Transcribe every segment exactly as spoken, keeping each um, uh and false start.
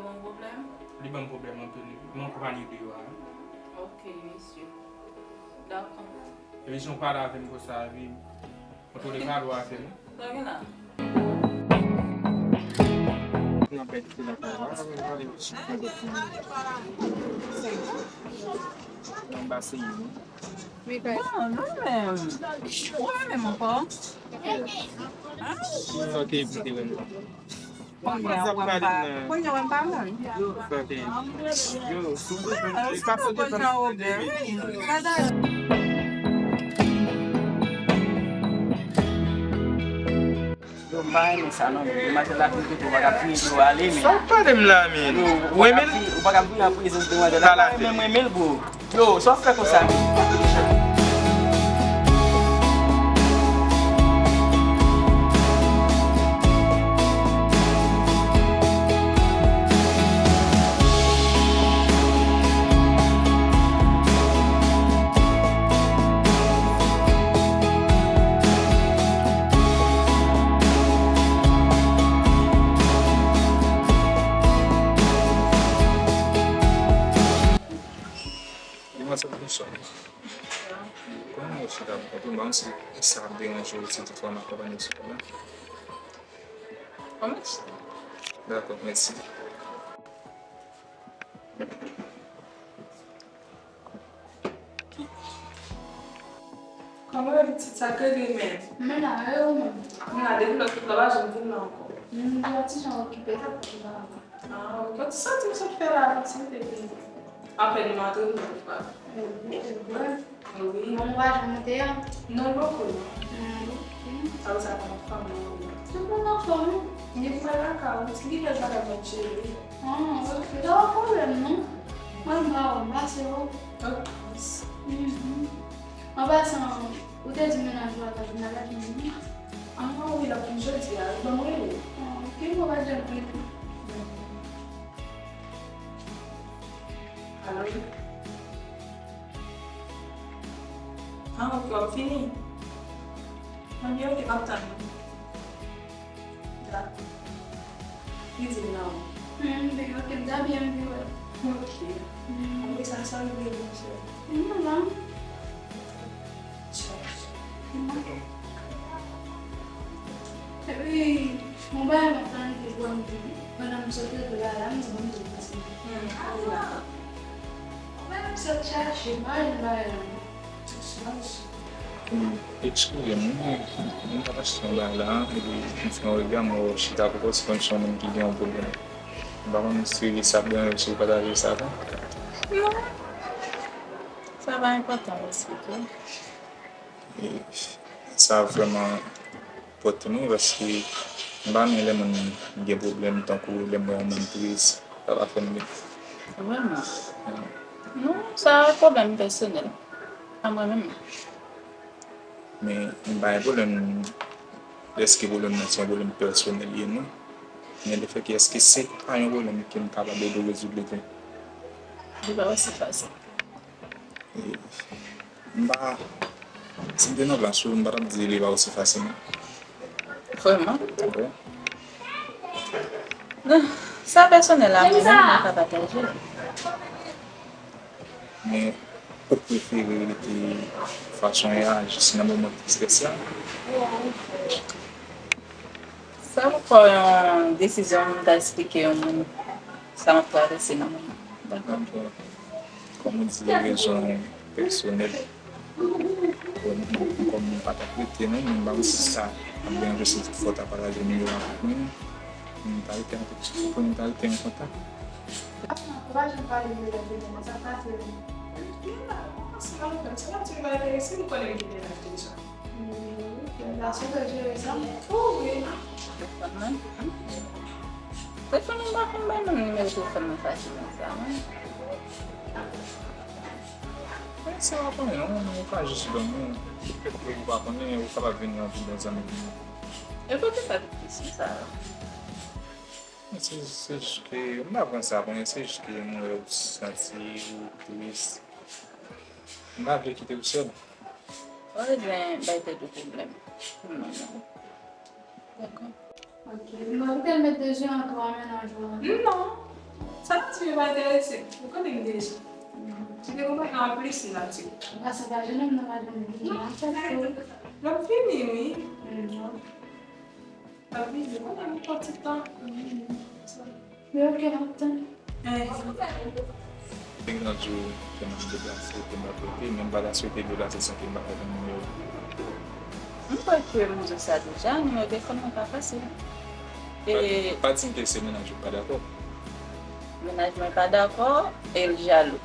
Bon pwoblèm? Li ban m pwoblèm anpil, wi. Mwen konprann ide yo a, wi. Ok, mesye. Dakò. Epi si w pale avè m konsa, epi kontwole kado avè m. Sa gen la? Nan bèt ki la kay la, nan pale yon ti pwoblèm. Nan ba se yon. Bon, nou menm. Ou renmen m ankò? Sa te evite renmen. Kounye a, ou wè m pa, kounye a, ou wè m pa mal. Sa te evite. Yo, sou Ou sou pon Jan Wobè, wi. Gade. Yo, m pa renmen sa non, demwazèl la fin kote w pa ka vini pou ale, men. Sa w pale m la, men? Ou renmen l? Ou pa ka vini an prezans demwazèl la. Pa renmen m renmen l, bro. Yo, sa w fè konsa, men? Demwazèl Bouchon, kòman w chita pou kont ou? M pa konn si sa ap deranje w si toutfwa m akonpanye w sou kò la. Kòman chita? Dakò, mèsi. Kòman pitit sa k rele menm? Men la, e ou menm? M la depi lòt jou la, pa janm vin la ankò. M gen yon ti jan okipe, sa fè m pa vin. Ah, ok. Ou ti santi m sot fè la, pitit, epi apèn m antre m vin pa. Wi. Wi. Bon, ou pa janm monte an? Non, poko non. Hmm, ok. Sa vle sa pa anfòm non. Tout moun anfòm, wi. Li pral lakay ou, ti li fè bagay mwen cheri. Ah, ok. Pa gen pwoblèm non. Mwen m pa wè, m pase wè w. Ok. Mhm. An pasan, ou te di mennaj ou a t ap vin avèk nou, wi. Ah, wi, l ap vin jodi a, wi, ban m rele. Ah, ok, bon, pa janm rele. Alo? Ah, ok, w ap fini? Anben, ok, m ap tann ou. Dakò. Li di m nan. Hmm, byen, ok, m ta byen anvi wè. Ok. Hmm. Apre sa, sa w vle di, monchè? M nan la. Chèch. Hmm. Epi, yon bagay m ap planifiye pou m di, pandan m sot lekòl la, la, m di, bon, m di, m di. Hmm, ok, dakò. Mwen menm sot chache, m pa jwenn bagay la non. Eskize m, wi, m t ap achte yon bagay la, epi m fè yon rega, m wè w chita kòkòt, se kòmsi yon moun ki gen yon pwoblèm. M pa konn si sa ap deranje w si w pataje sa avè m. Non. Sa pa enpòtan, m eksplike w. E sa vrèman enpòtan wi, paske m pa renmen lè moun gen pwoblèm, tankou lè m wè yon moun tris, sa pa fè m byen. Vrèman? Non, sa pwoblèm pèsonèl. Pa mwen menm. Men m pa gen pwoblèm dèske pwoblèm nan se yon pwoblèm pèsonèl li ye non. Men lefètke èske se pa yon pwoblèm ke m kapab ede w rezoud li tou? Li pa osi fasil. E, m pa, si m te nan plas ou, m pa t ap di li pa osi fasil non. Vrèman? Wi. Non, sa pèsonèl a mwen menm, mwen pa pataje. Men ou prefere rete fason e a jis nan moman tristès la? Sa poko yon desizyon m ta esplike yon moun sa m ap travèse nan moman. Dakò? Dakò. Kòm ou di, rezon pèsonèl. Bon, kòm m pa t ap rete non, men m pa konn si sa ap deranje w si toutfwa w ta pataje nimewo avèk mwen. M ta rete an kontak. Ou konnen m ta rete an kontak. Ou pa janm pale m de lè de mwen, sa k pase menm? Gen la, ou kòmanse mal fè m. Sa pa di m pa enterese, ou konnen m gen mennaj deja. Hmm, m ta sou jere sa. Oh, wi. Telefòn mwen. Telefòn mwen pa konn bay moun nimewo telefòn mwen fasil konsa, non. Men se pa konnen non, ou ka jis ban mwen. Petèt ke ou pa konnen, ou kapab vin yon pi bon zanmi pou mwen. E poukisa tout kesyon sa yo? Se, se jis ke, m pa pran sa pou mwen, se jis ke m wè ou santi ou tris. M pa vle kite ou sèl. Ou bezwen bay tèt ou pwoblèm. Non, non. Dakò. Ok. Bon, ou te met de je an tou a mennaj ou an? Non. Sa ti yo pa enterese m. Ou konnen m deja. Ti te konprann an plis m ap di. Pase pa jenòm nan madanm li nan sa tou. L ap vini, wi. L ap vini. Konnen m pran ti tan. Men ok, m ap tann. Te gen yon jou ke m ap deplase, ke m ap rete, men m pa ta swete deplase san ke m pa fè nimewo. M kwè ke m di w sa deja, nimewo telefòn mwen pa fasil. E pa di m ke se mennaj ou pa dakò. Mennaj mwen pa dakò e l jalou.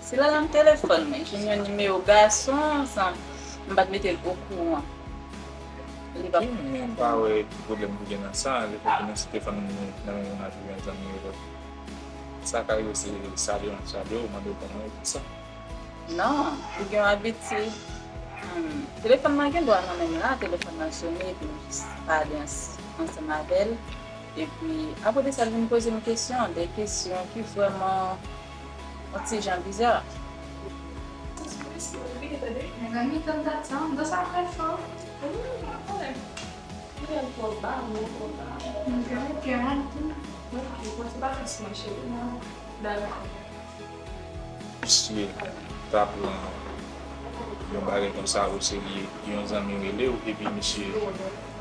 Si l al nan telefòn mwen, jwenn yon nimewo gason, san m pa t mete l okouran. Li pa. Ok, men m pa wè ki pwoblèm ki gen nan sa, lefètke nan si telefòn nan men mennaj ou, yon zanmi ou, sa ka rive se salye, yon salye, ou mande w kòman yo, tout sa. Non, li gen yon abitid. Hmm, telefòn nan gen dwa nan men m la, telefòn nan sone, epi m jis pale ans-, ansanm avè l. Epi, apre de sa, l vin poze m kesyon, de kesyon ki vrèman yon ti jan biza. Mezanmi, tann dat sa, m dans sa fè cho. Misye ta pran yon bagay konsa oserye, yon zanmi rele w, epi misye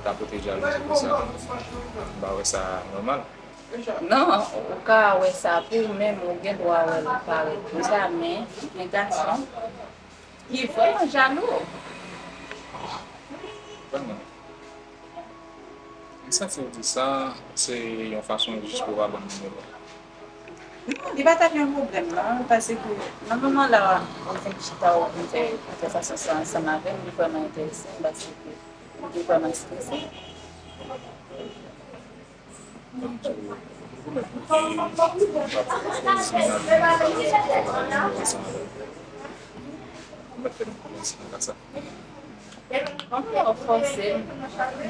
ta pote jalouzi konsa. M pa wè sa nòmal. Non, ou ka wè sa pou ou menm, ou gen dwa wè l parèt konsa, men gen gason ki vrèman jalou. Vrèman. M santi w di sa, se yon fason jis pou w pa ban m nimewo. Non, li pa t ap yon pwoblèm, non, paske nan moman la, ou vin chita, ou vin fè konvèsasyon sa ansanm avè m, li vrèman enterese m, paske m te vrèman estrese. Anmwey, w fòse m.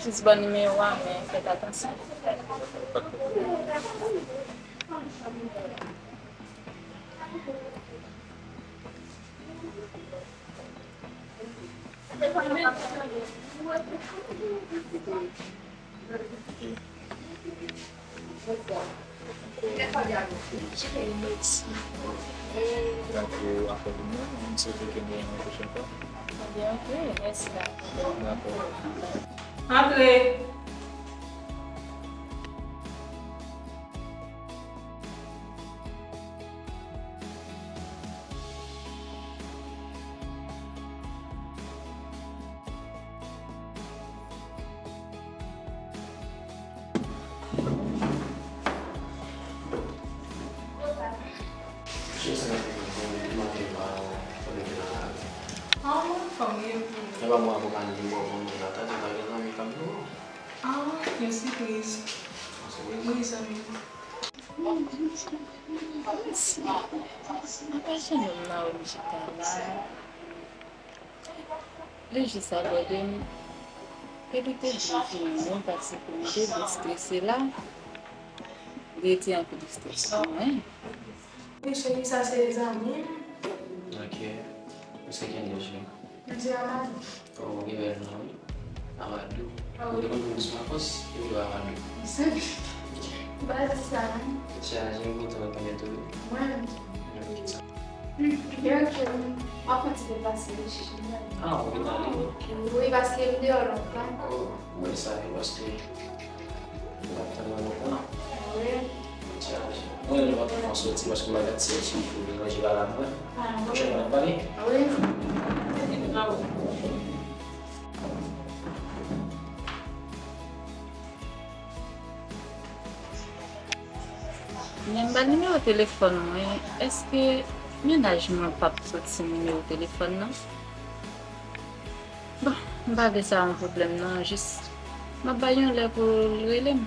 Jis ban nimewo a, men fèt atansyon. Mèsi. Dakò, apèl ou menm, m swete ke nou wè yon pwochèn fwa. Ebyen, ok, mèsi, dakò. Dakò. Antre. An, mwen anfòm, wi, mwen. E pa mwen avoka n gen bò pou nou la, tande pa gen zanmi k ap jwe. Ah, yon sipriz. Wi, zanmi. Apa jenòm nan wè m chita la. Li jis abòde m. Epi te di m vini non, paske m te byen estrese la. Li rete anpil estrès pou mwen. Wi, cheri, sa se zanmi m. Ok. Ou se kenn de jwe? M se Amadou. Oh, ou gen bèl non, wi. Amadou. Ah, wi. Ou te konn konn sou Lakòs, epi ou Amadou. M pa di sa, non. Chaje, m kontan wè w konbyen tou, wi. Mwen menm tou. Gen yon jou, m ap fè ti deplase, wi, cheri. Ah, ou gentan ale? Wi, paske m deyò lontan. Oh, mwen sa, wi, paske m ap tann ou lontan. Wi. Mwen pa t fè w soti paske m pa t soti pou ranje bagay mwen. Pwochèn n ap pale. Wi. Men m ba l nimewo telefòn mwen, èske mennaj mwen p ap soti nimewo telefòn nan? Bon, m pa vle sa yon pwoblèm non, jis m ap bay yon lè pou l rele m.